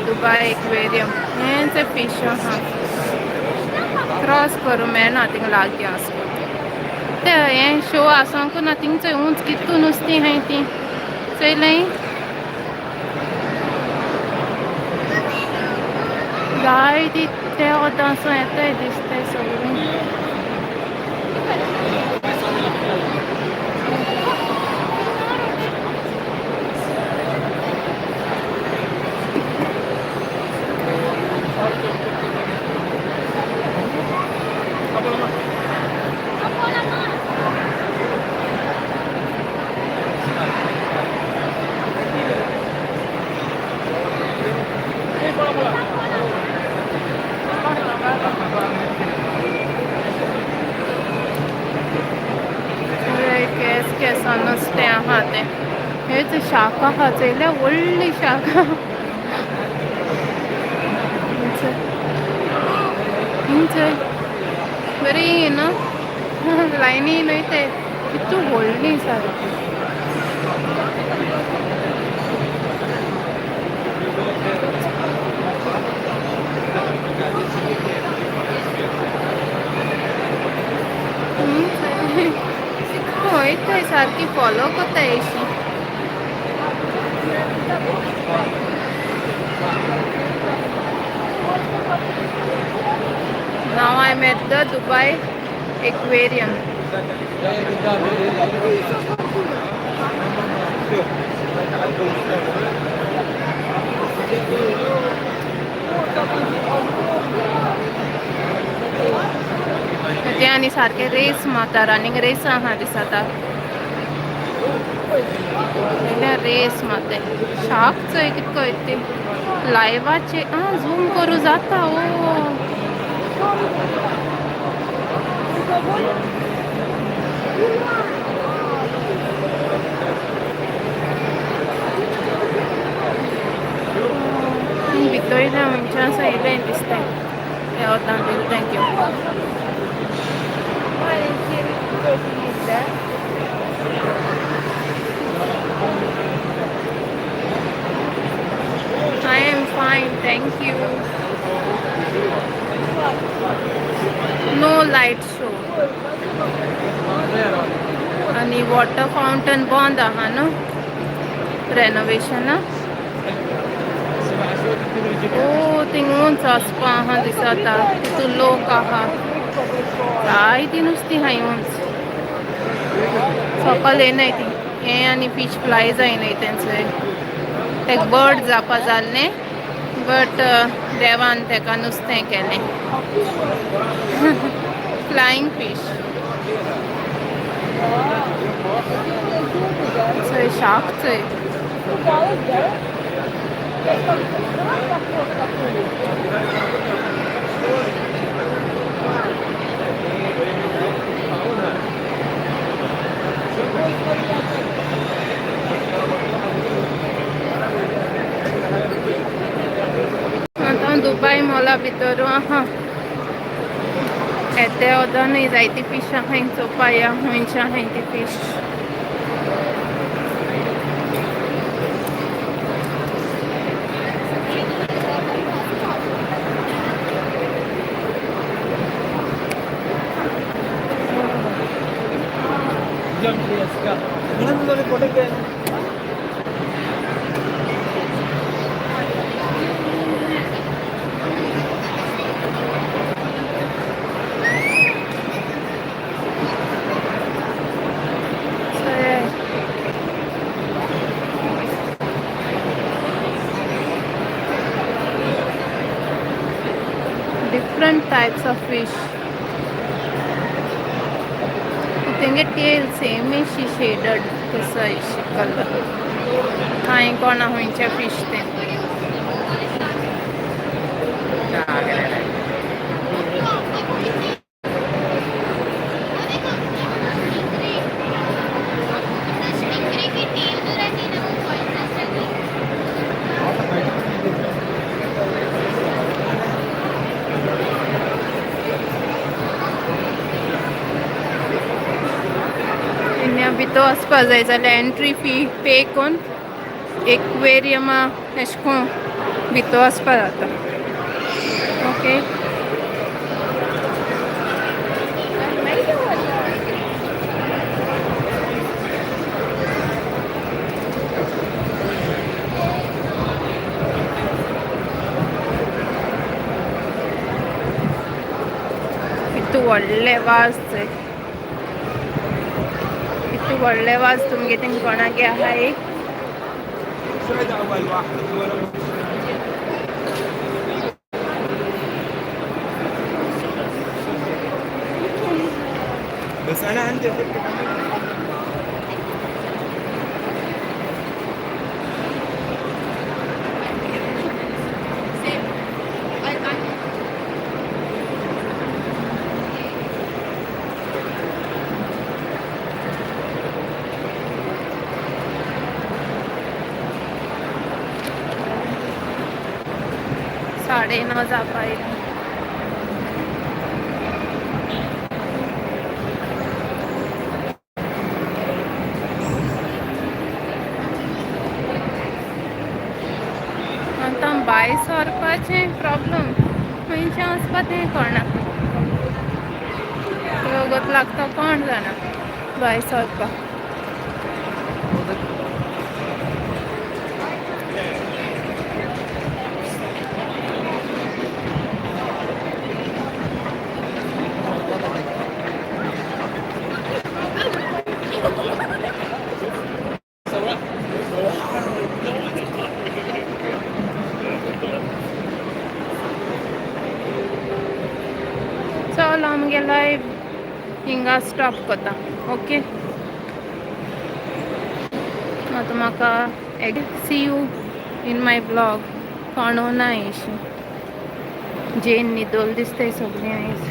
Dubai aquarium. हेंच fish आहा. Cross करूं मेळना थिंगा लागीं वचून. ते हें शो आसोंकू ना थिंगच उंच कितू नुस्तीं आहाय तीं चोयलें. जायतीं ते वोतासून येताय दिसताय सगळीं. केस केसो नुस्तें आहा तें. हेच शार्क आहा चोयल्या, व्हडली शार्क. हिंग चोय बरी न्हू लायनी न्हय ते कितू व्हडली सारकी. खंय थंय सारकी फॉलो कोत्ताय अशी. Now I'm at the Dubai Aquarium. ते आनी सारके रेस मारता, रनिंग रेस आहा दिसता. रेस मारता. शार्क चोय कितको येता ती लायवाचे. आं, झूम करूं जाता. ओ भितर खंयच्यान येयलें दिसता. वता. Thank you. I am fine, thank you. No light show. आणि वॉटर फाउंटन बंद आहा न्हू, रेनोवेशन. ओ थिंग उंच वचपा आहा दिसता, तितून लोक आहा. जायतीं नुस्तीं आहाय उंच सकल येनाय ती. हें आनी फीश फ्लाय जायनाय तेंचे. तेक बर्ड जावपा जाल्लें बट देवान तेका नुस्तें केलें. Flying fish. चोय शार्क चोय. आतां दुबाय मॉला भितर आहा. येते वचोनूय जायती फीश आहाय चोवपा या खंयची आहाय ती fish. Different types of fish. तेंगे tail same shaded तसो कलर. हांवें कोणा खंयचे फिश तें. भितर वचपा जाय जाल्यार एंट्री फी पे करून एक्वेरियमा एशें कोन्न भितर वचपा जाता. ओके, कितू व्हडले वाज थंय, कितू व्हडले वाज. तुमगे थिंग कोणागे आहा एक. شو هيدا اول واحد هو؟ بس انا عندي فكره. 9:30 जावपा आयलीं. आतां भायर सरपाचें प्रॉब्लम, खंयचें वचपा तें कळना. वगत लागता कोण जाणा भायर सरपाक. चल आमगे लायव हिंगा स्टॉप करता. ओके, आतां म्हाका see you in my vlog. कोणो ना अशी जेन न्हिदोल दिसताय सगळीं आयज.